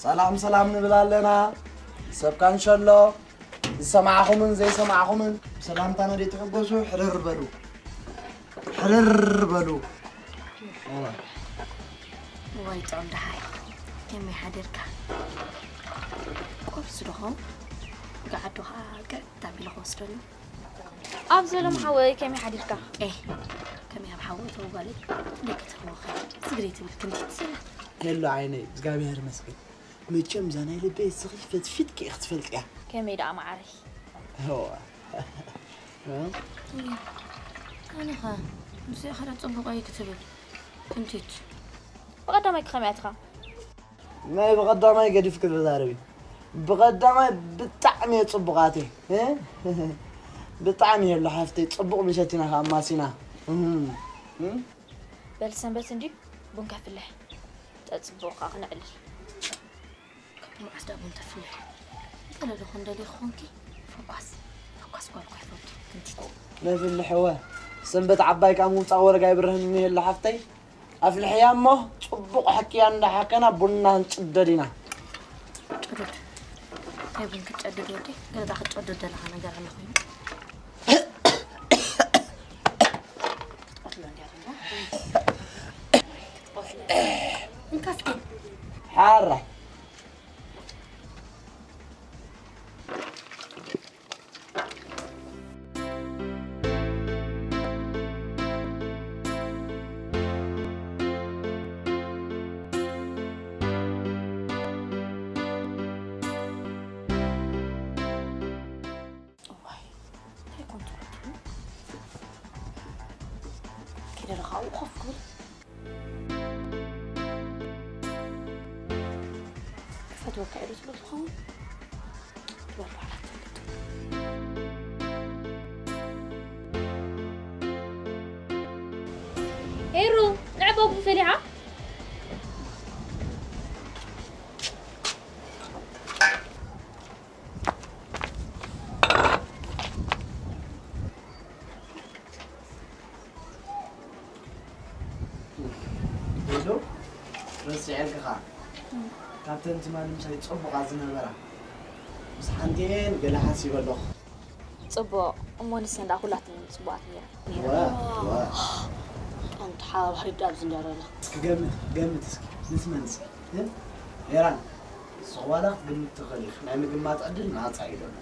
ሰላም ሰላም ንብል ኣለና። ሰብ ካንሸሎ ዝሰማዕኹምን ዘይሰማዕኹምን ብሰላምታና ዘይትሕጎሱ ሕርር በሉ። ሕርር በሉ። ዋይ ጾም ደሓይ ከመይ ሓዲርካ? ቁርሲ ዶ ኾን? ገዓዶ ኸዓ ቅዕት ኣቢለ ክወስደሉ። ኣብ ዘሎም ሓወይ ከመይ ሓዲርካ? ኤ ከመይ ኣብ ሓወይ ተወጓለይ ደቂ ተወኸ ስግሪ ትብል ክንዲ ትስለ ሄሎ ዓይነይ እግዚኣብሔር ይመስገን። መቸም እዛ ናይ ልበይ እስኺ ፈትፊትኪ ኢኺ ትፈልጥያ። ከመይ ደኣ መዓረይ? ኣነኸ ምስኡ ኸደ ጽቡቕ እዩ ክትብል ክንቲት። ብቐዳማይ ክኸመይ ኣትኻ? ናይ ብቐዳማይ ገዲፍኪ ተዛረቢ። ብቐዳማይ ብጣዕሚ እየ ጽቡቓት እየ። ብጣዕሚ የሎ ሓፍተይ ጽቡቕ ምሸት ኢና ከኣ ኣማሲና። በል ሰንበት እንድዩ ቡን ከፍልሕ። ጠጽቡቕ ከኣ ክነዕልል። ካብ መዓስ ደኣ ቡን ተፍልሕ? ገለ ዶ ክንደልየ ክኾንኪ? ፈኳስ ፈኳስ ጓል እኳ ይፈቱ። ክንቲት። ነፍልሕ እወ። ሰንበት ዓባይ ከኣ ምውጻእ ወረጋ ይብርህኒ የሎ ሓፍተይ። ኣፍልሕያ እሞ ጽቡቕ ሕክያ እንዳሓከና ቡና ክንጭደድ ኢና። ጭዱድ። እንታይ ቡን ክትጨድድ ወዲ? ገለዳ ክትጨድድ ደለኻ ነገር ኣሎ ኮይኑ። ክትቆትሎ እንድያ ደሞ። ክትቆትሎ። እንካ እስኪ። ሓራይ። እዋይ፣ እንታይ ኮን ትብሉ? ከይደ ዶ ካብኡ ኮፍ ክብል? ክፈትወካ እየ ዶ ትብሎ ትኸውን? ትበል ባዕላ ትፈልጥ። ሄሩ፣ ንዕቦ ቡን ፈሊሓ? ሄሎ፣ ረሲዐልኪ ኸኣ። ካብተን ትማሊ ምሳይ ጽቡቓት ዝነበራ ምስ ሓንቲኤን ገለ ሓሲበ ኣለኹ። ጽቡቕ፣ እሞ ንሰን ደኣ ኩላተን ጽቡቓት ነይረን። ወ፣ ወ። ጣንቲ ሓባባሪ ዳብ ዝንዳረለ። እስኪ ገምት፣ ገምት እስኪ፣ ምስ መን እስኪ? እ? ሄራን፣ ንስኺ ዋላ ክትግምቲ ትኽእሊ ኢኺ። ናይ ምግማት ዕድል ናጻ እዩ ዘሎ።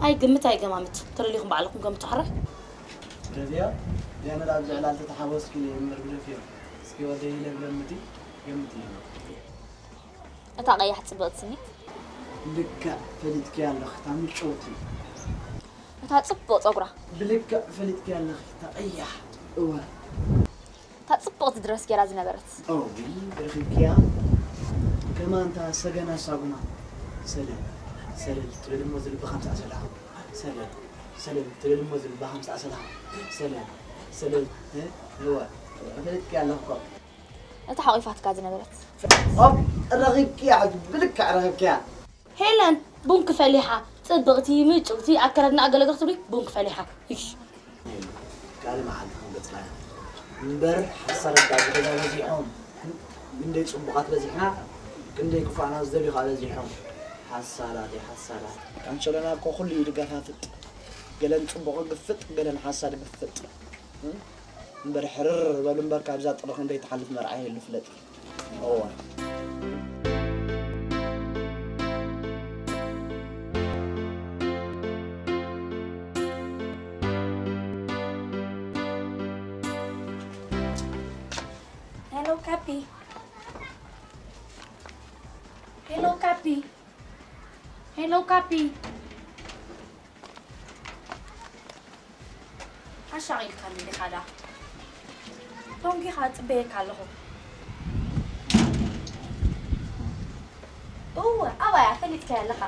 ኣይግምት ኣይገማምት፣ ተደሊኹም ባዕልኹም ገምቱ ሕራይ። ግደፍዮ፣ ዲያና ኣብዚ ዕላል ተተሓወስኪ ኢለ እየ እምበር ግደፍዮ። እስኪ ወደይ ኢለ ገምቲ፣ ገምቲ ኢለ። እታ ቀያሕ ጽብቕቲ ስኒ። ልክዕ ፈሊጥኪያ ኣለኺ፣ እታ ምጭውቲ። እታ ጽቡቕ ጸጉራ። ብልክዕ ፈሊጥኪያ ኣለኺ፣ እታ ቀያሕ። እወ። እታ ጽብቕቲ ድረስ ጌራ ዝነበረት። እውይ፣ ረኺብክያ። ከማን እታ ሰገን ኣሳጉማ። ሰለል፣ ሰለል ትብል እሞ ዝልቢ ከምሳ ሰላም። ሰለል፣ ሰለል ትብል እሞ ዝልቢ ከምሳ ሰላም። ሰለል፣ ሰለል፣ እ፣ እወ፣ ፈሊጥኪያ ኣለኺ እኮ። እታ ሓቒፋትካ ዝነበረት። ኦፕ፣ ረኺብክያ ሕጂ፣ ብልክዕ ረኺብክያ። ሄለን ቡን ክፈሊሓ፣ ጽብቕቲ፣ ምጭውቲ፣ ኣከዳድና ኣገለገል ክትብሊ ቡን ክፈሊሓ። እሽ። ካልእ መዓልቲ ክንገጽላ ኢና። እምበር ሓሳዳት ኣብ ገዛ በዚሖም። ክንደይ ጽቡቓት በዚሕና፣ ክንደይ ክፉኣና ዝደልዩ ከኣ በዚሖም። ሓሳዳት፣ ሓሳዳት። ካንቸሎና እኮ ኩሉ እዩ ዝገፋፍጥ። ገለን ጽቡቕ ግፍጥ፣ ገለን ሓሳድ ግፍጥ። እም? እምበር ሕርር በሉ እምበር፣ ካብዛ ጥሪ ክንደይ ትሓልፍ መርዓ ይህሉ ፍለጥ። እዋ። ሄሎ ካፒ። ሄሎ ካፒ። ሄሎ ካፒ። ኣሻቒልካኒ ዲኻ ደኣ? ሎንጊኻ እጽበየካ ኣለኹ። እወ፣ ኣባያ ፈሊጥካያ ኣለኻ።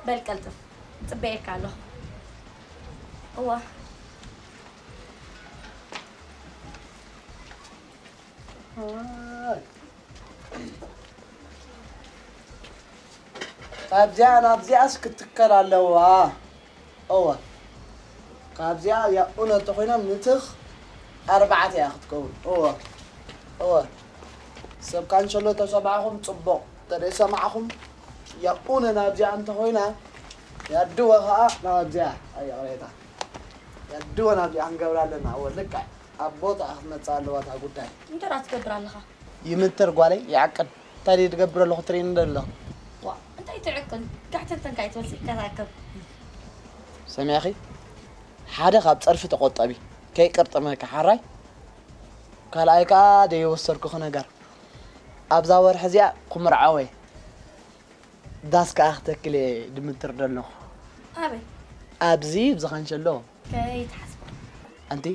በል ቀልጥፍ፣ እጽበየካ ኣለኹ። እዋ። ካብዚኣ ናብዚኣስ ክትከል ኣለዋ። እወ። ካብዚኣ እያ እውነት ተኾይና ምትኽ ኣርባዕተ እያ ክትከውን። እወ። እወ። ሰብ ካንሸሎ ተሰማዕኹም ጽቡቕ፣ ተደይሰማዕኹም ያኡነ ናብዚኣ እንተኾይና ያድወ ኸኣ ናብዚኣ። ኣየቕሬታ ያድወ ናብዚኣ ክንገብራ ኣለና። እወ ልክዕ ኣብ ቦታ ክትመጽእ ኣለዋ እታ ጉዳይ። እንታይ ደኣ ትገብር ኣለኻ? ይምትር ጓለይ ይዓቅን። እንታይ ድየ ትገብር ኣለኹ ትርእይኒ ዶ ኣለኹ? ዋ እንታይ ትዕቅን? ጋሕተልተን ካይትበል ስኢካ ተኣከብ። ሰሚዕኺ? ሓደ ካብ ጸርፊ ተቖጠቢ። ከይቅርጥመኪ ሓራይ? ካልኣይ ከኣ ደየወሰድኩኺ ነገር። ኣብዛ ወርሒ እዚኣ ክምርዓው እየ። ዳስ ከኣ ክተክል እየ ድምትር ዘለኹ። ኣበይ? ኣብዚ ብዝኸንሸሎ። ከይትሓስቦ። ኣንቲ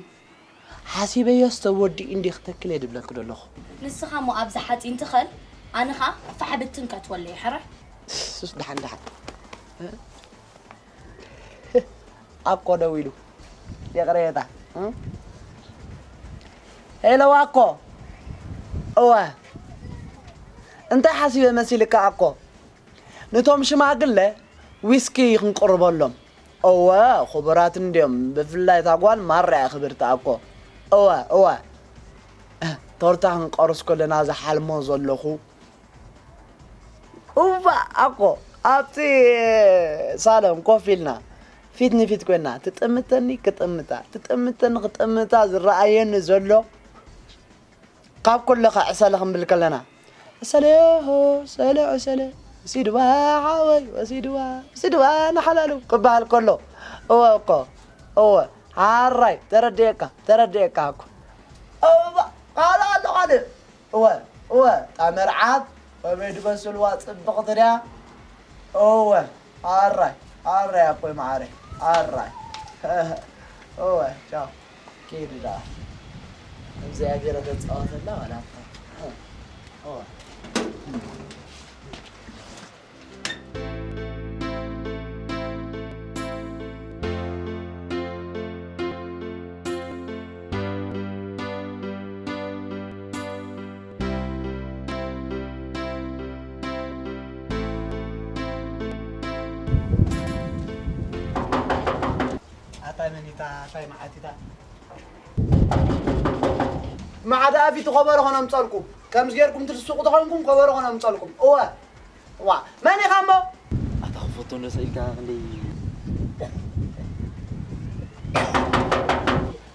ሓሲበዮስ ተወዲኡ እንዲ ክተክል እየ ድብለኪ ዘለኹ። ንስኻ እሞ ኣብዛ ሓፂን ትኸል፣ ኣነ ኸኣ ፋሕ ብትን ከትወለ እየ ሕራይ። ሱስ ደሓን ደሓን። ኣኮ ደው ኢሉ። ይቕሬታ። እ? ሄሎ ኣኮ። እወ። እንታይ ሓሲበ መሲልካ ኣኮ? ነቶም ሽማግለ ዊስኪ ክንቅርበሎም። እወ፣ ክቡራት እንድዮም። ብፍላይ እታ ጓል ማራ እያ ክብርቲ ኣኮ። እወ፣ እወ። ቶርታ ክንቆርስ ከለና ዝሓልሞ ዘለኹ። እባ ኣኮ ኣብቲ ሳሎን ኮፍ ኢልና ፊት ንፊት ኮይና ትጥምተኒ ክጥምታ ትጥምተኒ ክጥምታ ዝረኣየኒ ዘሎ ካብ ኩልኻ ዕሰለ ክንብል ከለና ዕሰለ ሆ ሰለ ዕሰለ ሲድዋ ሓወይ ወሲድዋ ሲድዋ ንሓላሉ ክበሃል ከሎ እወ እኮ እወ ሓራይ ተረድኤካ ተረድኤካ እኮ እባ ካልእ ኣሎ ካልእ እወ እወ እታ መርዓት ከመይ ድበስልዋ ጽብቕቲ ድያ እወ ኣራይ ኣራይ ኣቦይ መዓረይ ኣራይ እወ ቻው ኪድ ደኣ እግዚኣብሔር ተጻወተላ ዋላ እወ ኣታይ መኒታ ኣታይ መዓቲታ ማዕዳ ኣፊቱ ከበሮ ኾነምፀልኩም ከምዚ ጌርኩም ትስቁ ተኾንኩም ከበሮ ኾነምፀልኩም እወ ዋ መን ኢኻ እሞ ኣታ ክፈቶ እንዶ ሰኢልካ ክንደይ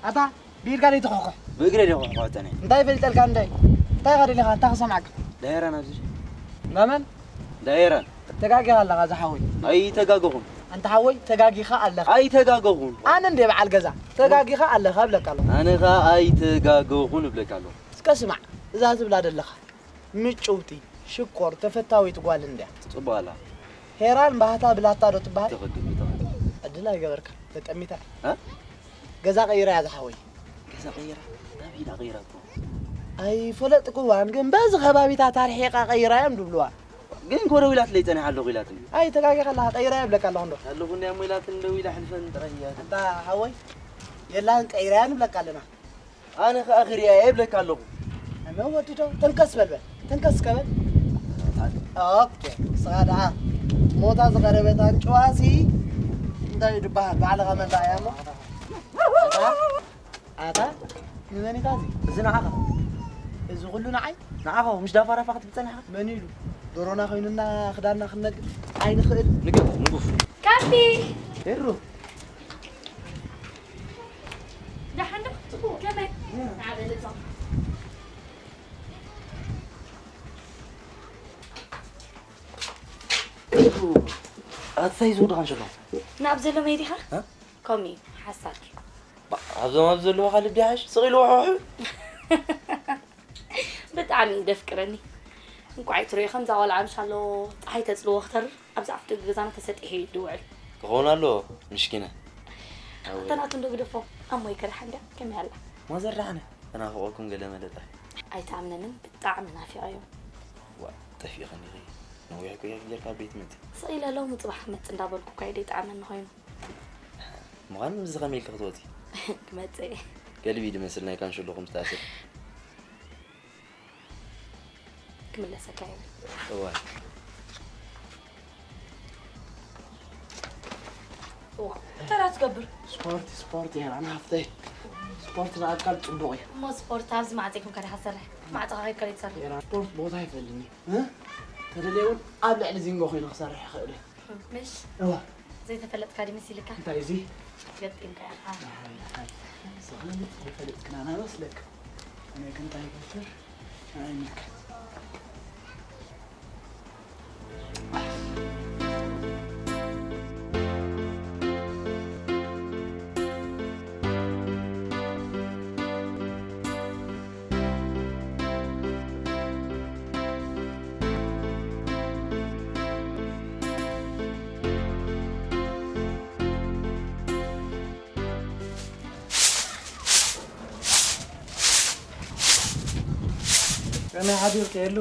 ኣታ ብኢድካ ደይ ትኹሕኩሕ ብእግረ ደይ ኩሕኩሕ ተነ እንታይ ይፈልጠልካ እንታይ እንታይ ኢኻ ደሊኻ እንታይ ክሰምዓካ ዳየራን ኣብዚ ናመን ዳየራን ተጋጊኻ ኣለኻ ዝሓወይ ኣይተጋገኹን ኣንታ ሓወይ ተጋጊኻ ኣለኻ ኣይተጋገኹን ኣነ እንደ በዓል ገዛ ተጋጊኻ ኣለኻ እብለካ ኣለኹ ኣነ ኸኣ ኣይተጋገኹን እብለካ ኣለኹ እስከ ስማዕ እዛ ትብላ ደለኻ ምጭውቲ፣ ሽኮር፣ ተፈታዊት ጓል እንድያ። ጽቡቕ ኣላ። ሄራን ባህታ ብላታ ዶ ትበሃል? ትኽክል፣ ትኽክል። ዕድላ ይገበርካ፣ ተጠሚታ። እ? ገዛ ቀይራ እያ ዝሓወይ። ገዛ ቀይራ? ናበይ ኢላ ቀይራቶ? ኣይፈለጥክዋን፣ ግን በዚ ከባቢታት ኣርሒቓ ቀይራ እዮም ድብልዋ። ግን ኮረው ኢላትለይ ጸኒሓ ኣለኹ ኢላትኒ። ኣይ ተጋጊኻ ኣለኻ፣ ቀይራ እያ ብለካ ኣለኹ እንዶ። ኣለኹ እንድያ እሞ ኢላትኒ ደው ኢላ ሕልፈን ጥራይ እያ። ኣንታ ሓወይ የላን ቀይራ እያ ንብለካ ኣለና። ኣነ ኸኣ ክሪኣ እየ እብለካ ኣለኹ። ኣነ ወዲ ዶ ተንከስ በል በል ተንከስ ከበል። ኦኬ ስኻ ደኣ ሞታ ዝቐረበት ኣንጭዋሲ እንታይ እዩ ድበሃል ባዕልኻ መላእያ እሞ ኣታ ኣታ ንመን ኢኻ እዚ እዚ ንዓኻ እዚ ኩሉ ንዓይ ንዓኻ ምሽ ዳፋራፋ ክትብል ጸኒሕካ መን ኢሉ ዶሮና ኮይኑና ክዳና ክንነግር ኣይንኽእል ንገር ንጉፍ ካፒ ሄሩ ደሓን ዶ? ከመይ? ኣታይ ዝውድኻ እንሸሎ ናብ ዘሎ መይ ዲኻ? እ? ከምኡ እዩ ሓሳድ ኣብዞም ኣብ ዘለዉ ካልብ ዲሓሽ ስቕ ኢሉ ወሕውሑ ብጣዕሚ እዩ ደፍቅረኒ እንቋዕ ትሪኦ ከምዛ ቆልዓ ምሻሎ ፀሓይ ተፅልዎ ክተርር ኣብዚ ኣፍ ደገ ገዛና ተሰጢሑ እዩ ድውዕል። ክኸውን ኣለዎ ምስኪነ። ኣንተ ናቱ እንዶ ግደፎ። ኣሞ ይከዳሕ እንድያ ከመይ ኣላ? ማዘር ደሓነ ተናፍቆኩም ገለ መለ ጥራሕ። ኣይትኣምነንን ብጣዕሚ ናፊቐዮም። ዋ ጠፊእኽኒ ኢኺ። ነዊሕ እኮ እያ ጌርካ ቤት መፂ። ስቕ ኢለ ሎሚ ፅባሕ ክመፅእ እንዳበልኩ እኳ እዩ ደይጠዓመኒ ኮይኑ። ምዃኑ ምስዚ ከመይ ኢልኪ ክትወፂ? ክመፅእ እየ። ገልቢ ድመስል ናይ ካንሸሎኹም ዝተኣስር። ክምለሰካ እየ። እዋይ። እዋ፣ እንታይ ደኣ ትገብር? ስፖርት፣ ስፖርት እየ፣ ኣነ ሃፍተይ። ስፖርት ንኣካል ጽቡቕ እዩ። እሞ ስፖርት ኣብዚ መዓዘ ኢኹም ከ ደሓ ትሰርሕ? ማዕጠኻ ከይድካ ዘይትሰርሕ። ኤራ ስፖርት ቦታ ይፈልኒ። እ? ተደልየ እውን ኣብ ልዕሊ ዚንጎ ኮይኑ ክሰርሕ ይኽእል እዩ። ምሽ? እዋ። ዘይተፈለጥካ ድዩ መሲልካ? እንታይ እዚ? ገጢምካ ኢኻ። ደሓን፣ ደሓን። ንስኻ ዘይፈለጥክና ናበስለክ። እኔ ክንታይ ይገብር? ኣይምልከት። ከመይ ሓዲርኪ የሉ?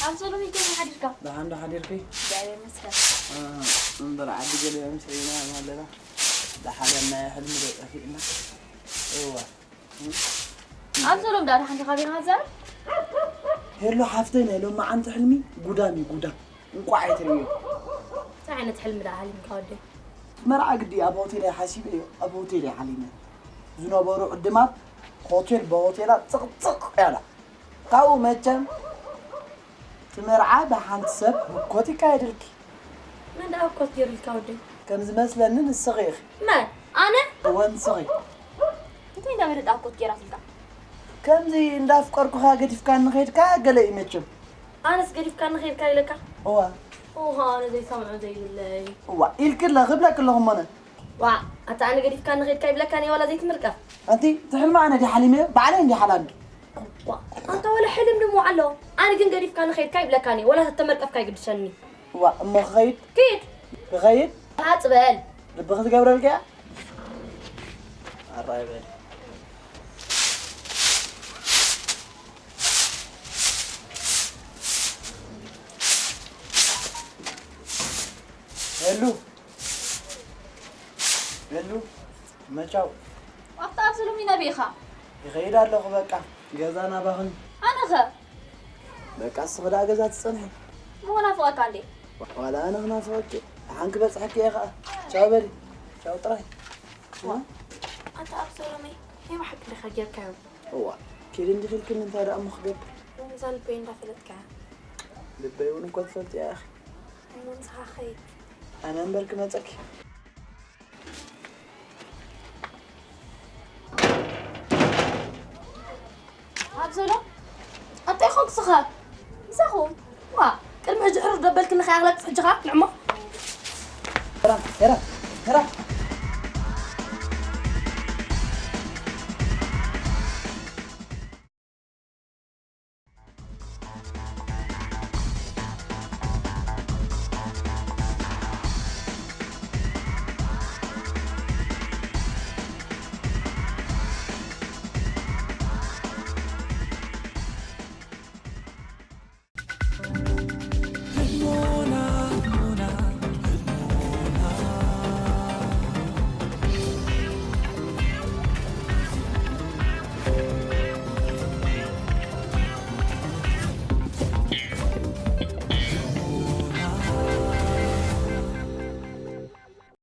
ኣብ ሰሎሚ ከመይ ሓዲርካ? ደሓን ዶ ሓዲርኪ? እግዚኣብሔር ይመስገን። እ፣ እምበር ዓዲ ገለ ምስ ርኢና ኣለና። ዝሓለምናዮ ሕልሚ ዶ ጠፊእና? እዋ። ኣብ ሰሎም ዳ ደሓን ዲኻ ጌርካ ትዛረብ? ሄሎ ሓፍተይ፣ ናይ ሎማዓንቲ ሕልሚ ጉዳም እዩ፣ ጉዳም። እንቋዕ ኣይትርእዮ። እንታይ ዓይነት ሕልሚ ደኣ ሓሊምካ ወደይ? መርዓ ግዲ ኣብ ሆቴል እየ ሓሲበዮ፣ ኣብ ሆቴል እየ ሓሊመ። ዝነበሩ ዕድማት ሆቴል ብሆቴላ ጽቕጽቕ ያላ። ካብኡ መቸም እቲ መርዓ ብሓንቲ ሰብ ህኮት ይካየድልኪ። መን ደኣ ህኮት ገይሩልካ ወደይ? ከም ዝመስለኒ ንስኺ ኢኺ። መን? ኣነ? እወ ንስኺ። እንታይ እንዳበለት ደኣ ህኮት ገይራትልካ? ከምዚ እንዳፍቀርኩኻ ገዲፍካኒ ኸይድካ ገለ እዩ መቸም። ኣነስ ገዲፍካኒ ኸይድካ ኢለካ? እዋ። ኦሃ፣ ኣነ ዘይሰምዖ ዘይብለይ። እዋ፣ ኢልኪ ኣለኺ፣ እብለኪ ኣለኹ እሞ ኣነ። ዋ፣ ኣታ ኣነ ገዲፍካኒ ኸይድካ ይብለካኒ ዋላ ዘይትምርቀፍ? ኣንቲ፣ እቲ ሕልሚ ኣነ ድየ ሓሊመዮ? ባዕለይ እንድየ ሓላሚ። ዋ፣ ኣንታ ዋላ ሕልም ድሞ ኣሎ። ኣነ ግን ገዲፍካኒ ኸይድካ ይብለካኒ፣ ዋላ ተተመርቀፍካ ይግድሰኒ። እዋ፣ እሞ ክኸይድ? ኪድ። ክኸይድ? ሃጽ በል። ልቢ ክትገብረልካ እያ? ኣራይ በል። ሄሉ። ሄሉ። መቻው። ኣፍታ ኣብ ሰሎሚ ናበይ ኢኻ? ይኸይድ ኣለኹ በቃ። ገዛ ናባኽን። ኣነኸ? በቃ እስኺ ደኣ ገዛ ትጸንሒ። እሞ ናፍቐካ እንዴ? ዋላ ኣነ ክናፍቐኪ። ደሓን ክበጽሐኪ እየ ኸኣ። ቻው በሊ። ቻው ጥራይ። ዋ፣ ኣታ ኣብ ሰሎሚ ናይ ብሓቂ ዲኻ ጌርካዮ? እዋ፣ ኪድ እንዲኺ ኢልክኒ እንታይ ደኣ እሞ ክገብር? እዛ ልበይ እንዳፈለጥካያ። ልበይ እውን እኮ ትፈልጥያ ኢኺ። ኣይ፣ ንስኻ ኸይድ። ኣነ እምበር ክመጸኪ። ኣብዘሎ ኣታይ ኾንክ ስኻ? ምሳኹም? ዋ፣ ቅድሚ ሕጂ ሕሩር ደበልክኒ ኸኣ ክለቅስ ሕጂ ኸኣ ንዕሞ። ሄራ፣ ሄራ፣ ሄራ።